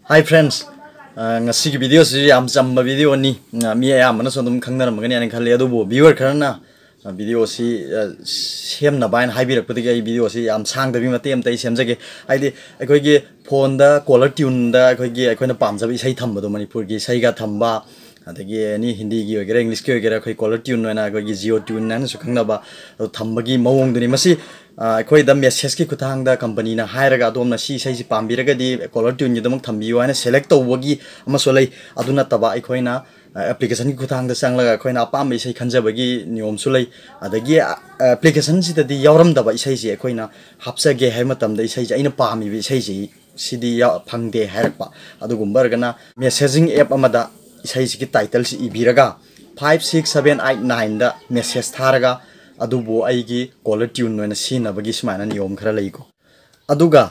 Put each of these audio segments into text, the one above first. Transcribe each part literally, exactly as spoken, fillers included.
Hi friends, ꯑ, ꯉꯁꯤꯒꯤ ꯚꯤꯗꯤꯑꯣꯁꯤꯁꯨ ꯌꯥꯝ ꯆꯝꯕ ꯚꯤꯗꯤꯑꯣꯅꯤ꯫ ꯑ, ꯃꯤ ꯑꯌꯥꯝꯕꯅꯁꯨ ꯑꯗꯨꯝ ꯈꯪꯅꯔꯝꯃꯒꯅꯤ ꯍꯥꯏꯅ ꯈꯜꯂꯤ, ꯑꯗꯨꯕꯨ ꯚ꯭ꯌꯨꯋꯔ ꯈꯔꯅ, ꯑ, ꯚꯤꯗꯤꯑꯣꯁꯤ, ꯑ, ꯁꯦꯝꯅꯕ ꯍꯥꯏꯅ ꯍꯥꯏꯕꯤꯔꯛꯄꯗꯒꯤ ꯑꯩ ꯚꯤꯗꯤꯑꯣꯁꯤ ꯌꯥꯝ ꯁꯥꯡꯗꯕꯤ ꯃꯇꯦꯛ ꯑꯃꯇ ꯑꯩ ꯁꯦꯝꯖꯒꯦ꯫ ꯍꯥꯏꯗꯤ ꯑꯩꯈꯣꯏꯒꯤ ꯐꯣꯟꯗ ꯀꯣꯂꯔ ꯇ꯭ꯌꯨꯟꯗ ꯑꯩꯈꯣꯏꯒꯤ, ꯑꯩꯈꯣꯏꯅ ꯄꯥꯝꯖꯕ ꯏꯁꯩ ꯊꯝꯕꯗꯣ, ꯃꯅꯤꯄꯨꯔꯒꯤ ꯏꯁꯩꯒ ꯊꯝꯕ, ꯑꯗꯒꯤ ꯑꯦꯅꯤ ꯍꯤꯟꯗꯤꯒꯤ ꯑꯣꯏꯒꯦꯔꯥ ꯏꯪꯂꯤꯁꯀꯤ ꯑꯣꯏꯒꯦꯔꯥ, ꯑꯩꯈꯣꯏ ꯀꯣꯂꯔ ꯇ꯭ꯌꯨꯟ ꯑꯣꯏꯅ, ꯑꯩꯈꯣꯏꯒꯤ ꯖꯤꯑꯣ ꯇ꯭ꯌꯨꯟ ꯍꯥꯏꯅꯁꯨ ꯈꯪꯅꯕ, ꯑꯗꯨ ꯊꯝꯕꯒꯤ ꯃꯑꯣꯡꯗꯨꯅꯤ꯫ ꯃꯁꯤ, ꯑ, ꯑꯩꯈꯣꯏꯗ ꯃꯦꯁꯦꯖꯀꯤ ꯈꯨꯠꯊꯥꯡꯗ ꯀꯝꯄꯅꯤꯅ ꯍꯥꯏꯔꯒ, "ꯑꯗꯣꯝꯅ ꯁꯤ ꯏꯁꯩꯁꯤ ꯄꯥꯝꯕꯤꯔꯒꯗꯤ ꯀꯣꯂꯔ ꯇ꯭ꯌꯨꯟꯒꯤꯗꯃꯛ ꯊꯝꯕꯤꯌꯨ" ꯍꯥꯏꯅ ꯁꯦꯂꯦꯛ ꯇꯧꯕꯒꯤ ꯑꯃꯁꯨ ꯂꯩ꯫ ꯑꯗꯨ ꯅꯠꯇꯕ ꯑꯩꯈꯣꯏꯅ, ꯑ, ꯑꯦꯄ꯭ꯂꯤꯀꯦꯁꯟꯒꯤ ꯈꯨꯠꯊꯥꯡꯗ ꯆꯪꯂꯒ ꯑꯩꯈꯣꯏꯅ ꯑꯄꯥꯝꯕ ꯏꯁꯩ ꯈꯟꯖꯕꯒꯤ ꯅꯤꯌꯣꯝꯁꯨ ꯂꯩ꯫ ꯑꯗꯒꯤ, ꯑ, ꯑꯦꯄ꯭ꯂꯤꯀꯦꯁꯟꯁꯤꯗꯗꯤ ꯌꯥꯎꯔꯝꯗꯕ ꯏꯁꯩꯁꯦ ꯑꯩꯈꯣꯏꯅ ꯍꯥꯞꯆꯒꯦ ꯍꯥꯏꯕ ꯃꯇꯝꯗ, ꯏꯁꯩꯁꯦ ꯑꯩꯅ ꯄꯥꯝꯃꯤꯕ ꯏꯁꯩꯁꯤ ꯁꯤꯗꯤ ꯌꯥ-, ꯐꯪꯗꯦ ꯍꯥꯏꯔꯛꯄ꯫ ꯑꯗꯨꯒꯨꯝꯕ ꯑꯣꯏꯔꯒꯅ ꯃꯦꯁꯦꯖꯤꯡ ꯑꯦꯞ ꯑꯃꯗ ꯏꯁꯩꯁꯤꯒꯤ ꯇꯥꯏꯇꯜꯁꯤ ꯏꯕꯤꯔꯒ, five six seven eight nineꯗ ꯃꯦꯁꯦꯖ ꯊꯥꯔꯒ, ꯑꯗꯨꯕꯨ ꯑꯩꯒꯤ ꯀꯣꯂꯔ ꯇ꯭ꯌꯨꯟ ꯑꯣꯏꯅ ꯁꯤꯖꯤꯟꯅꯕꯒꯤ ꯁꯨꯃꯥꯏꯅ ꯅꯤꯌꯣꯝ ꯈꯔ ꯂꯩꯀꯣ꯫ ꯑꯗꯨꯒ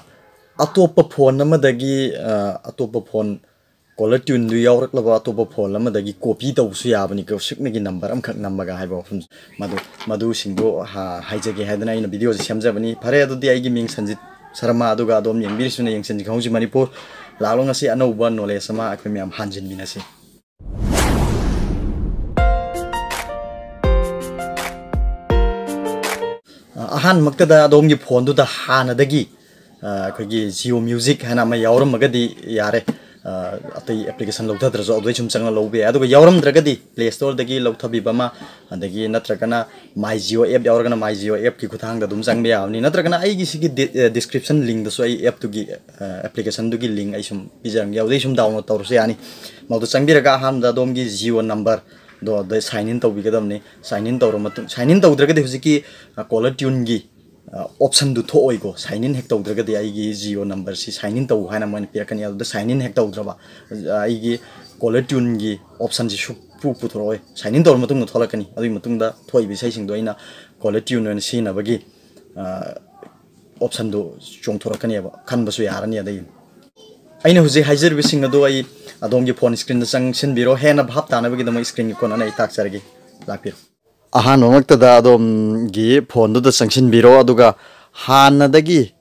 ꯑꯇꯣꯞꯄ ꯐꯣꯟ ꯑꯃꯗꯒꯤ, ꯑ, ꯑꯇꯣꯞꯄ ꯐꯣꯟ, ꯀꯣꯂꯔ ꯇ꯭ꯌꯨꯟꯗꯨ ꯌꯥꯎꯔꯛꯂꯕ ꯑꯇꯣꯞꯄ ꯐꯣꯟ ꯑꯃꯗꯒꯤ ꯀꯣꯄꯤ ꯇꯧꯕꯁꯨ ꯌꯥꯕꯅꯤꯀꯣ, ꯁꯨꯞꯅꯒꯤ ꯅꯝꯕꯔ ꯑꯃꯈꯛ ꯅꯝꯃꯒ ꯍꯥꯏꯕ ꯋꯥꯐꯝ꯫ ꯃꯗꯨ, ꯃꯗꯨꯁꯤꯡꯗꯣ ꯍꯥ-, ꯍꯥꯏꯖꯒꯦ ꯍꯥꯏꯗꯅ ꯑꯩꯅ ꯚꯤꯗꯤꯑꯣꯁꯦ ꯁꯦꯝꯖꯕꯅꯤ꯫ ꯐꯔꯦ, ꯑꯗꯨꯗꯤ ꯑꯩꯒꯤ ꯃꯤꯡ ꯁꯟꯖꯤꯠ ꯁꯔꯃ, ꯑꯗꯨꯒ ꯑꯗꯣꯝ ꯌꯦꯡꯕꯤꯔꯤꯁꯤꯅ ꯌꯦꯡꯁꯤꯟꯈꯧꯁꯤ ꯃꯅꯤꯄꯨꯔ꯫ ꯂꯥꯛꯂꯣ, ꯉꯁꯤ ꯑꯅꯧꯕ ꯅꯣꯂꯦꯖ ꯑꯃ ꯑꯩꯈꯣꯏ ꯃꯌꯥꯝ ꯍꯥꯟꯖꯤꯟꯃꯤꯟꯅꯁꯤ꯫ ꯑ, ꯑꯍꯥꯟꯕꯃꯛꯇꯗ ꯑꯗꯣꯝꯒꯤ ꯐꯣꯟꯗꯨꯗ ꯍꯥꯟꯅꯗꯒꯤ, ꯑ, ꯑꯩꯈꯣꯏꯒꯤ ꯖꯤꯑꯣ ꯃ꯭ꯌꯨꯖꯤꯛ ꯍꯥꯏꯅ ꯑꯃ ꯌꯥꯎꯔꯝꯃꯒꯗꯤ ꯌꯥꯔꯦ꯫ ꯑ, ꯑꯇꯩ ꯑꯦꯄ꯭ꯂꯤꯀꯦꯁꯟ ꯂꯧꯊꯗ꯭ꯔꯁꯨ ꯑꯗꯨꯗꯩ ꯁꯨꯝ ꯆꯪꯉ ꯂꯧꯕ ꯌꯥꯏ꯫ ꯑꯗꯨꯒ ꯌꯥꯎꯔꯝꯗ꯭ꯔꯒꯗꯤ ꯄ꯭ꯂꯦ ꯁ꯭ꯇꯣꯔꯗꯒꯤ ꯂꯧꯊꯕꯤꯕ ꯑꯃ, ꯑꯗꯒꯤ ꯅꯠꯇ꯭ꯔꯒꯅ ꯃꯥꯏ ꯖꯤꯑꯣ ꯑꯦꯞ ꯌꯥꯎꯔꯒꯅ ꯃꯥꯏ ꯖꯤꯑꯣ ꯑꯦꯞꯀꯤ ꯈꯨꯠꯊꯥꯡꯗ ꯑꯗꯨꯝ ꯆꯪꯕ ꯌꯥꯕꯅꯤ꯫ ꯅꯠꯇ꯭ꯔꯒꯅ ꯑꯩꯒꯤ ꯁꯤꯒꯤ ꯗꯤ-, ꯑ, ꯗꯤꯁꯀ꯭ꯔꯤꯞꯁꯟ ꯂꯤꯡꯗꯁꯨ ꯑꯩ ꯑꯦꯞꯇꯨꯒꯤ, ꯑ, ꯑꯦꯄ꯭ꯂꯤꯀꯦꯁꯟꯗꯨꯒꯤ ꯂꯤꯡ ꯑꯩ ꯁꯨꯝ ꯄꯤꯖꯔꯝꯒꯦ, ꯑꯗꯨꯗꯩ ꯁꯨꯝ ꯗꯥꯎꯟꯂꯣꯗ ꯇꯧꯔꯁꯨ ꯌꯥꯅꯤ꯫ ꯃꯗꯨ ꯆꯪꯕꯤꯔꯒ ꯑꯍꯥꯟꯕꯗ ꯑꯗꯣꯝꯒꯤ ꯖꯤꯑꯣ ꯅꯝꯕꯔꯗꯣ ꯑꯗꯨꯗꯩ ꯁꯥꯏꯟ ꯏꯟ ꯇꯧꯕꯤꯒꯗꯕꯅꯤ꯫ ꯁꯥꯏꯟ ꯏꯟ ꯇꯧꯔ ꯃꯇꯨꯡ, ꯁꯥꯏꯟ ꯏꯟ ꯇꯧꯗ꯭ꯔꯒꯗꯤ ꯍꯧꯖꯤꯛꯀꯤ, ꯑ, ꯀꯣꯂꯔ ꯇ꯭ꯌꯨꯟꯒꯤ, ꯑ, ꯑꯣꯞꯁꯟꯗꯨ ꯊꯣꯛꯑꯣꯏꯀꯣ꯫ ꯁꯥꯏꯟ ꯏꯟ ꯍꯦꯛ ꯇꯧꯗ꯭ꯔꯒꯗꯤ ꯑꯩꯒꯤ ꯖꯤꯑꯣ ꯅꯝꯕꯔꯁꯤ ꯁꯥꯏꯟ ꯏꯟ ꯇꯧ ꯍꯥꯏꯅ ꯃꯣꯏꯅ ꯄꯤꯔꯛꯀꯅꯤ꯫ ꯑꯗꯨꯗ ꯁꯥꯏꯟ ꯏꯟ ꯍꯦꯛ ꯇꯧꯗ꯭ꯔꯕ, ꯑ, ꯑꯩꯒꯤ ꯀꯣꯂꯔ ꯇ꯭ꯌꯨꯟꯒꯤ ꯑꯣꯞꯁꯟꯁꯤ ꯁꯨꯛꯄꯨ ꯄꯨꯊꯣꯔꯛꯑꯣꯏ꯫ ꯁꯥꯏꯟ ꯏꯟ ꯇꯧꯔ ꯃꯇꯨꯡꯗ ꯊꯣꯛꯂꯛꯀꯅꯤ꯫ ꯑꯗꯨꯒꯤ ꯃꯇꯨꯡꯗ ꯊꯣꯛꯏꯕ ꯏꯁꯩꯁꯤꯡꯗꯣ ꯑꯩꯅ ꯀꯣꯂꯔ ꯇ꯭ꯌꯨꯟ ꯑꯣꯏꯅ ꯁꯤꯖꯤꯟꯅꯕꯒꯤ, ꯑ, ꯑꯣꯞꯁꯟꯗꯨ ꯆꯣꯡꯊꯣꯔꯛꯀꯅꯦꯕ, ꯈꯟꯕꯁꯨ ꯌꯥꯔꯅꯤ꯫ ꯑꯗꯒꯤ ꯑꯩꯅ ꯍꯧꯖꯤꯛ ꯍꯥꯏꯖꯔꯤꯕꯁꯤꯡ ꯑꯗꯨ ꯑꯩ ꯑꯗꯣꯝꯒꯤ ꯐꯣꯟ ꯁ꯭ꯀ꯭ꯔꯤꯟꯗ ꯆꯪꯁꯤꯟꯕꯤꯔꯣ꯫ ꯍꯦꯟꯅ ꯚꯥꯞ ꯇꯥꯅꯕꯒꯤꯗꯃꯛ ꯁ꯭ꯀ꯭ꯔꯤꯟꯒꯤ ꯀꯣꯟꯅꯅ ꯑꯩ ꯇꯥꯛꯆꯔꯒꯦ꯫ ꯂꯥꯛꯄꯤꯔꯣ꯫ ꯑꯍꯥꯟꯕꯃꯛꯇꯗ ꯑꯗꯣꯝꯒꯤ ꯐꯣꯟꯗꯨꯗ ꯆꯪꯁꯤꯟꯕꯤꯔꯣ, ꯑꯗꯨꯒ ꯍꯥꯟꯅꯗꯒꯤ,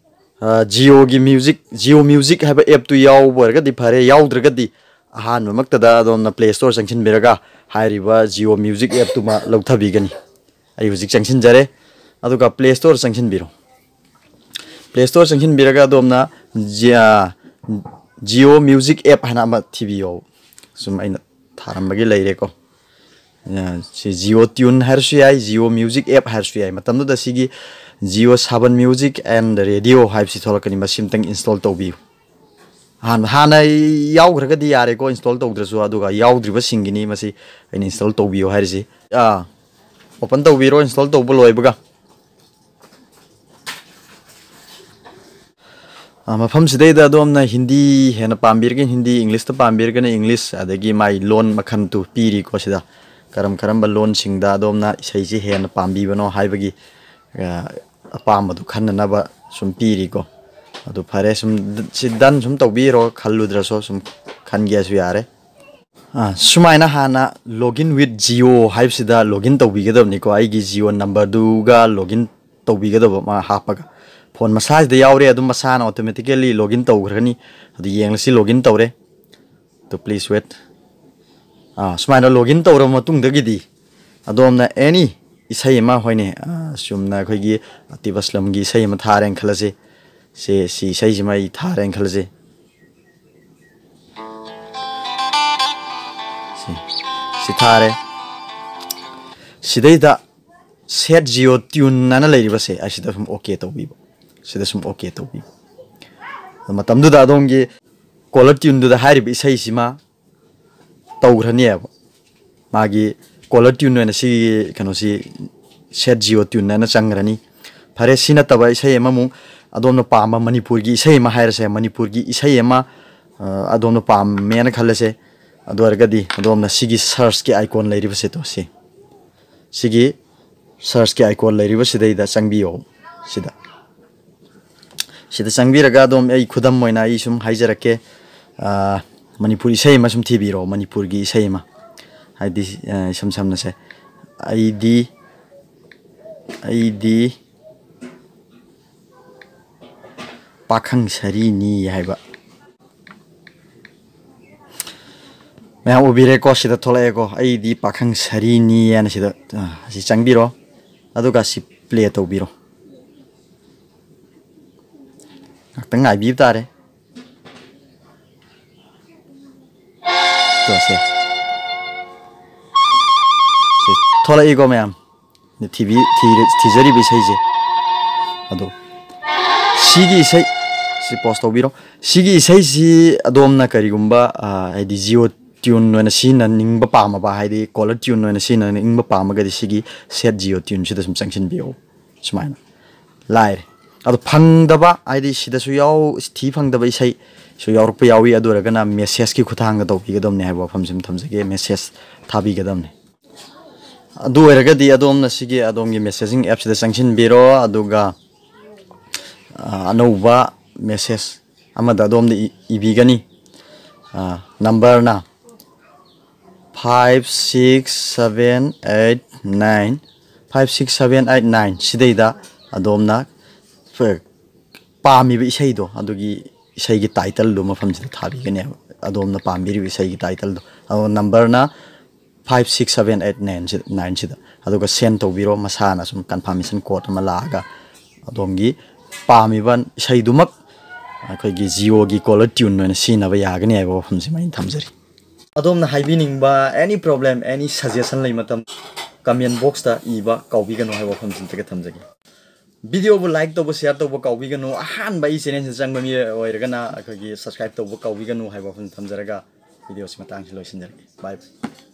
ꯖꯤꯑꯣꯒꯤ ꯃ꯭ꯌꯨꯖꯤꯛ, ꯖꯤꯑꯣ ꯃ꯭ꯌꯨꯖꯤꯛ ꯍꯥꯏꯕ ꯑꯦꯞꯇꯨ ꯌꯥꯎꯕ ꯑꯣꯏꯔꯒꯗꯤ ꯐꯔꯦ, ꯌꯥꯎꯗ꯭ꯔꯒꯗꯤ ꯑꯍꯥꯟꯕꯃꯛꯇꯗ ꯑꯗꯣꯝꯅ ꯄ꯭ꯂꯦ ꯁ꯭ꯇꯣꯔ ꯆꯪꯁꯤꯟꯕꯤꯔꯒ ꯍꯥꯏꯔꯤꯕ ꯖꯤꯑꯣ ꯃ꯭ꯌꯨꯖꯤꯛ ꯑꯦꯞꯇꯨꯃ ꯂꯧꯊꯕꯤꯒꯅꯤ꯫ ꯑꯩ ꯍꯧꯖꯤꯛ ꯆꯪꯁꯤꯟꯖꯔꯦ꯫ ꯑꯗꯨꯒ ꯄ꯭ꯂꯦ ꯁ꯭ꯇꯣꯔ ꯆꯪꯁꯤꯟꯕꯤꯔꯣ꯫ ꯄ꯭ꯂꯦ ꯁ꯭ꯇꯣꯔ ꯆꯪꯁꯤꯟꯕꯤꯔꯒ ꯑꯗꯣꯝꯅ ꯖꯤ-, ꯑ, ꯖꯤꯑꯣ ꯃ꯭ꯌꯨꯖꯤꯛ ꯑꯦꯞ ꯍꯥꯏꯅ ꯑꯃ ꯊꯤꯕꯤꯌꯣ꯫ ꯁꯨꯝ ꯑꯩꯅ ꯊꯥꯔꯝꯕꯒꯤ ꯂꯩꯔꯦꯀꯣ꯫ ꯑ, ꯁꯤ ꯖꯤꯑꯣ ꯇ꯭ꯌꯨꯟ ꯍꯥꯏꯔꯁꯨ ꯌꯥꯏ, ꯖꯤꯑꯣ ꯃ꯭ꯌꯨꯖꯤꯛ ꯑꯦꯞ ꯍꯥꯏꯔꯁꯨ ꯌꯥꯏ꯫ ꯃꯇꯝꯗꯨꯗ ꯁꯤꯒꯤ ꯖꯤꯑꯣ ꯁꯥꯕꯟ ꯃ꯭ꯌꯨꯖꯤꯛ ꯑꯦꯟ ꯔꯦꯗꯤꯑꯣ ꯍꯥꯏꯕꯁꯤ ꯊꯣꯛꯂꯛꯀꯅꯤ꯫ ꯃꯁꯤ ꯑꯝꯇꯪ ꯏꯟꯁꯇꯣꯜ ꯇꯧꯕꯤꯌꯨ꯫ ꯍꯥꯟꯅ, ꯍꯥꯟꯅ ꯌꯥꯎꯈ꯭ꯔꯒꯗꯤ ꯌꯥꯔꯦꯀꯣ, ꯏꯟꯁꯇꯣꯜ ꯇꯧꯗ꯭ꯔꯁꯨ꯫ ꯑꯗꯨꯒ ꯌꯥꯎꯗ꯭ꯔꯤꯕꯁꯤꯡꯒꯤꯅꯤ ꯃꯁꯤ ꯑꯩꯅ ꯏꯟꯁꯇꯣꯜ ꯇꯧꯕꯤꯌꯨ ꯍꯥꯏꯔꯤꯁꯤ꯫ ꯑꯥ, ꯑꯣꯄꯟ ꯇꯧꯕꯤꯔꯣ, ꯏꯟꯁꯇꯣꯜ ꯇꯧꯕ ꯂꯣꯏꯕꯒ꯫ ꯑ, ꯃꯐꯝꯁꯤꯗꯩꯗ ꯑꯗꯣꯝꯅ ꯍꯤꯟꯗꯤ ꯍꯦꯟꯅ ꯄꯥꯝꯕꯤꯔꯒꯅ ꯍꯤꯟꯗꯤ, ꯏꯪꯂꯤꯁꯇ ꯄꯥꯝꯕꯤꯔꯒꯅ ꯏꯪꯂꯤꯁ, ꯑꯗꯒꯤ ꯃꯥꯏ ꯂꯣꯟ ꯃꯈꯜꯗꯨ ꯄꯤꯔꯤꯀꯣ ꯁꯤꯗ꯫ ꯀꯔꯝ ꯀꯔꯝꯕ ꯂꯣꯟꯁꯤꯡꯗ ꯑꯗꯣꯝꯅ ꯏꯁꯩꯁꯤ ꯍꯦꯟꯅ ꯄꯥꯝꯕꯤꯕꯅꯣ ꯍꯥꯏꯕꯒꯤ, ꯑ, ꯑꯄꯥꯝꯕꯗꯨ ꯈꯟꯅꯅꯕ ꯁꯨꯝ ꯄꯤꯔꯤꯀꯣ꯫ ꯑꯗꯨ ꯐꯔꯦ, ꯁꯨꯝ ꯁꯤ ꯗꯟ ꯁꯨꯝ ꯇꯧꯕꯤꯔꯣ, ꯈꯜꯂꯨꯗ꯭ꯔꯁꯨ ꯁꯨꯝ ꯈꯟꯒꯦꯁꯨ ꯌꯥꯔꯦ꯫ ꯑ, ꯁꯨꯃꯥꯏꯅ ꯍꯥꯟꯅ "Login with Jio" ꯍꯥꯏꯕꯁꯤꯗ ꯂꯣꯒꯏꯟ ꯇꯧꯕꯤꯒꯗꯕꯅꯤꯀꯣ꯫ ꯑꯩꯒꯤ ꯖꯤꯑꯣ ꯅꯝꯕꯔꯗꯨꯒ ꯂꯣꯒꯏꯟ ꯇꯧꯕꯤꯒꯗꯕ ꯑꯃ ꯍꯥꯞꯄꯒ꯫ ꯐꯣꯟ ꯃꯁꯥꯁꯤꯗ ꯌꯥꯎꯔꯦ, ꯑꯗꯨꯝ ꯃꯁꯥꯅ ꯑꯣꯇꯣꯃꯦꯇꯤꯀꯦꯜꯂꯤ ꯂꯣꯒꯏꯟ ꯇꯧꯈ꯭ꯔꯒꯅꯤ꯫ ꯑꯗꯨ ꯌꯦꯡꯂꯁꯤ, ꯂꯣꯒꯏꯟ ꯇꯧꯔꯦ꯫ ꯑꯗꯨ please wait꯫ ꯑꯥ, ꯁꯨꯃꯥꯏꯅ ꯂꯣꯒꯏꯟ ꯇꯧꯔꯕ ꯃꯇꯨꯡꯗꯒꯤꯗꯤ ꯑꯗꯣꯝꯅ ꯑꯦꯅꯤ ꯏꯁꯩ ꯑꯃ, ꯍꯣꯏꯅꯦ, ꯑꯥ, ꯆꯨꯝꯅ ꯑꯩꯈꯣꯏꯒꯤ ꯑꯇꯤꯕ ꯑꯁꯂꯝꯒꯤ ꯏꯁꯩ ꯑꯃ ꯊꯥꯔꯦꯅ ꯈꯜꯂꯁꯤ꯫ ꯁꯤ, ꯁꯤ ꯏꯁꯩꯁꯤꯃ ꯑꯩ ꯊꯥꯔꯦꯅ ꯈꯜꯂꯁꯤ꯫ ꯁꯤ, ꯁꯤ ꯊꯥꯔꯦ꯫ ꯁꯤꯗꯩꯗ "Set Jio Tune" ꯍꯥꯏꯅ ꯂꯩꯔꯤꯕꯁꯦ, ꯑꯁꯤꯗ ꯁꯨꯝ ꯑꯣꯀꯦ ꯇꯧꯕꯤꯕ꯫ ꯁꯤꯗ ꯁꯨꯝ ꯑꯣꯀꯦ ꯇꯧꯕꯤꯕ꯫ ꯃꯇꯝꯗꯨꯗ ꯑꯗꯣꯝꯒꯤ ꯀꯣꯂꯔ ꯇ꯭ꯌꯨꯟꯗꯨꯗ ꯍꯥꯏꯔꯤꯕ ꯏꯁꯩꯁꯤꯃ ꯇꯧꯈ꯭ꯔꯅꯦꯕ꯫ ꯃꯥꯒꯤ ꯀꯣꯂꯔ ꯇ꯭ꯌꯨꯟ ꯑꯣꯏꯅ ꯁꯤꯒꯤ ꯀꯩꯅꯣꯁꯤ "Set Jio Tune" ꯍꯥꯏꯅ ꯆꯪꯈ꯭ꯔꯅꯤ꯫ ꯐꯔꯦ, ꯁꯤ ꯅꯠꯇꯕ ꯏꯁꯩ ꯑꯃꯃꯨꯛ ꯑꯗꯣꯝꯅ ꯄꯥꯝꯕ ꯃꯅꯤꯄꯨꯔꯒꯤ ꯏꯁꯩ ꯑꯃ ꯍꯥꯏꯔꯁꯦ, ꯃꯅꯤꯄꯨꯔꯒꯤ ꯏꯁꯩ ꯑꯃ, ꯑ, ꯑꯗꯣꯝꯅ ꯄꯥꯝꯃꯦꯅ ꯈꯜꯂꯁꯦ꯫ ꯑꯗꯨ ꯑꯣꯏꯔꯒꯗꯤ ꯑꯗꯣꯝꯅ ꯁꯤꯒꯤ ꯁꯔꯆꯀꯤ ꯑꯥꯏꯀꯣꯟ ꯂꯩꯔꯤꯕꯁꯦ ꯇꯣ, ꯁꯤ꯫ ꯁꯤꯒꯤ ꯁꯔꯆꯀꯤ ꯑꯥꯏꯀꯣꯟ ꯂꯩꯔꯤꯕꯁꯤꯗꯩꯗ ꯆꯪꯕꯤꯌꯣ꯫ ꯁꯤꯗ, ꯁꯤꯗ ꯆꯪꯕꯤꯔꯒ ꯑꯗꯣꯝ, ꯑꯩ ꯈꯨꯗꯝ ꯑꯣꯏꯅ ꯑꯩ ꯁꯨꯝ ꯍꯥꯏꯖꯔꯛꯀꯦ꯫ ꯑ, ꯃꯅꯤꯄꯨꯔ ꯏꯁꯩ ꯑꯃ ꯁꯨꯝ ꯊꯤꯕꯤꯔꯣ, ꯃꯅꯤꯄꯨꯔꯒꯤ ꯏꯁꯩ ꯑꯃ꯫ ꯍꯥꯏꯗꯤ, ꯑ, ꯏꯁꯝ ꯁꯝꯅꯁꯦ, "ꯑꯩꯗꯤ, ꯑꯩꯗꯤ ꯄꯥꯈꯪ ꯁꯥꯔꯤꯅꯤ ꯍꯥꯏꯕ꯫ ꯃꯌꯥꯝ ꯎꯕꯤꯔꯦꯀꯣ, ꯁꯤꯗ ꯊꯣꯛꯂꯛꯑꯦꯀꯣ, "ꯑꯩꯗꯤ ꯄꯥꯈꯪ ꯁꯥꯔꯤꯅꯤ" ꯍꯥꯏꯅ ꯁꯤꯗ, ꯑ, ꯑꯁꯤ ꯆꯪꯕꯤꯔꯣ, ꯑꯗꯨꯒ ꯁꯤ ꯄ꯭ꯂꯦ ꯇꯧꯕꯤꯔꯣ꯫ ꯉꯥꯛꯇꯪ ꯉꯥꯏꯕꯤꯕ ꯇꯥꯔꯦ꯫ ꯇꯣ, ꯁꯦ꯫ ꯁꯤ ꯊꯣꯛꯂꯛꯏꯀꯣ ꯃꯌꯥꯝ꯫ ꯊꯤꯕꯤ-, ꯊꯤꯔ-, ꯊꯤꯖꯔꯤꯕ ꯏꯁꯩꯁꯦ꯫ ꯑꯗꯣ ꯁꯤꯒꯤ ꯏꯁꯩ, ꯁꯤ ꯄꯣꯁ ꯇꯧꯕꯤꯔꯣ꯫ ꯁꯤꯒꯤ ꯏꯁꯩꯁꯤ ꯑꯗꯣꯝꯅ ꯀꯔꯤꯒꯨꯝꯕ, ꯑ, ꯍꯥꯏꯗꯤ ꯖꯤꯑꯣ ꯇ꯭ꯌꯨꯟ ꯑꯣꯏꯅ ꯁꯤꯖꯤꯟꯅꯅꯤꯡꯕ ꯄꯥꯝꯃꯕ, ꯍꯥꯏꯗꯤ ꯀꯣꯂꯔ ꯇ꯭ꯌꯨꯟ ꯑꯣꯏꯅ ꯁꯤꯖꯤꯟꯅꯅꯤꯡꯕ ꯄꯥꯝꯃꯒꯗꯤ ꯁꯤꯒꯤ ꯁꯦꯠ ꯖꯤꯑꯣ ꯇ꯭ꯌꯨꯟꯁꯤꯗ ꯁꯨꯝ ꯆꯪꯁꯤꯟꯕꯤꯌꯣ꯫ ꯁꯨꯃꯥꯏꯅ ꯂꯥꯏꯔꯦ꯫ ꯑꯗꯣ ꯐꯪꯗꯕ, ꯍꯥꯏꯗꯤ ꯁꯤꯗꯁꯨ ꯌꯥꯎ-, ꯊꯤ ꯐꯪꯗꯕ ꯏꯁꯩꯁꯨ ꯌꯥꯎꯔꯛꯄ ꯌꯥꯎꯏ꯫ ꯑꯗꯨ ꯑꯣꯏꯔꯒꯅ ꯃꯦꯁꯦꯖꯀꯤ ꯈꯨꯠꯊꯥꯡꯗ ꯇꯧꯕꯤꯒꯗꯕꯅꯤ ꯍꯥꯏꯕ ꯋꯥꯐꯝꯁꯤꯃ ꯊꯝꯖꯒꯦ꯫ ꯃꯦꯁꯦꯖ ꯊꯥꯕꯤꯒꯗꯕꯅꯤ꯫ ꯑꯗꯨ ꯑꯣꯏꯔꯒꯗꯤ ꯑꯗꯣꯝꯅ ꯁꯤꯒꯤ ꯑꯗꯣꯝꯒꯤ ꯃꯦꯁꯦꯖꯤꯡ ꯑꯦꯞꯁꯤꯗ ꯆꯪꯁꯤꯟꯕꯤꯔꯣ, ꯑꯗꯨꯒ, ꯑ, ꯑꯅꯧꯕ ꯃꯦꯁꯦꯖ ꯑꯃꯗ ꯑꯗꯣꯝꯗ ꯏ-, ꯏꯕꯤꯒꯅꯤ꯫ ꯑ, ꯅꯝꯕꯔꯅ five six seven eight nine, five six seven eight nine ꯁꯤꯗꯩꯗ ꯑꯗꯣꯝꯅ ꯐ-, ꯄꯥꯝꯃꯤꯕ ꯏꯁꯩꯗꯣ, ꯑꯗꯨꯒꯤ ꯏꯁꯩꯒꯤ ꯇꯥꯏꯇꯜꯗꯣ ꯃꯐꯝꯁꯤꯗ ꯊꯥꯕꯤꯒꯅꯦꯕ, ꯑꯗꯣꯝꯅ ꯄꯥꯝꯕꯤꯔꯤꯕ ꯏꯁꯩꯒꯤ ꯇꯥꯏꯇꯜꯗꯣ꯫ ꯑꯗꯣ ꯅꯝꯕꯔꯅ five six seven eight nine ꯁꯤ, nine ꯁꯤꯗ, ꯑꯗꯨꯒ ꯁꯦꯟ ꯇꯧꯕꯤꯔꯣ꯫ ꯃꯁꯥꯅ ꯁꯨꯝ ꯀꯟꯐꯥꯔꯃꯦꯁꯟ ꯀꯣꯗ ꯑꯃ ꯂꯥꯛꯑꯒ ꯑꯗꯣꯝꯒꯤ ꯄꯥꯝꯃꯤꯕ ꯏꯁꯩꯗꯨꯃꯛ ꯑꯩꯈꯣꯏꯒꯤ ꯖꯤꯑꯣꯒꯤ ꯀꯣꯂꯔ ꯇ꯭ꯌꯨꯟ ꯑꯣꯏꯅ ꯁꯤꯖꯤꯟꯅꯕ ꯌꯥꯒꯅꯤ ꯍꯥꯏꯕ ꯋꯥꯐꯝꯁꯤꯃ ꯑꯩꯅ ꯊꯝꯖꯔꯤ꯫ ꯑꯗꯣꯝꯅ ꯍꯥꯏꯕꯤꯅꯤꯡꯕ any problem, any suggestion ꯂꯩ ꯃꯇꯝ comment boxꯇ ꯏꯕ ꯀꯥꯎꯕꯤꯒꯅꯨ ꯍꯥꯏꯕ ꯋꯥꯐꯝꯁꯤꯃꯇꯒ ꯊꯝꯖꯒꯦ꯫ ꯚꯤꯗꯤꯑꯣꯕꯨ like ꯇꯧꯕ, share ꯇꯧꯕ ꯀꯥꯎꯕꯤꯒꯅꯨ꯫ ꯑꯍꯥꯟꯕ ꯑꯩ ꯆꯦꯅꯦꯜꯁꯤꯗ ꯆꯪꯕ ꯃꯤ ꯑꯣꯏꯔꯒꯅ ꯑꯩꯈꯣꯏꯒꯤ subscribe ꯇꯧꯕ ꯀꯥꯎꯕꯤꯒꯅꯨ ꯍꯥꯏꯕ ꯋꯥꯐꯝ ꯊꯝꯖꯔꯒ ꯚꯤꯗꯤꯑꯣꯁꯤ ꯃꯇꯥꯡꯁꯤ ꯂꯣꯏꯁꯤꯟꯖꯔꯒꯦ꯫ Bye bye꯫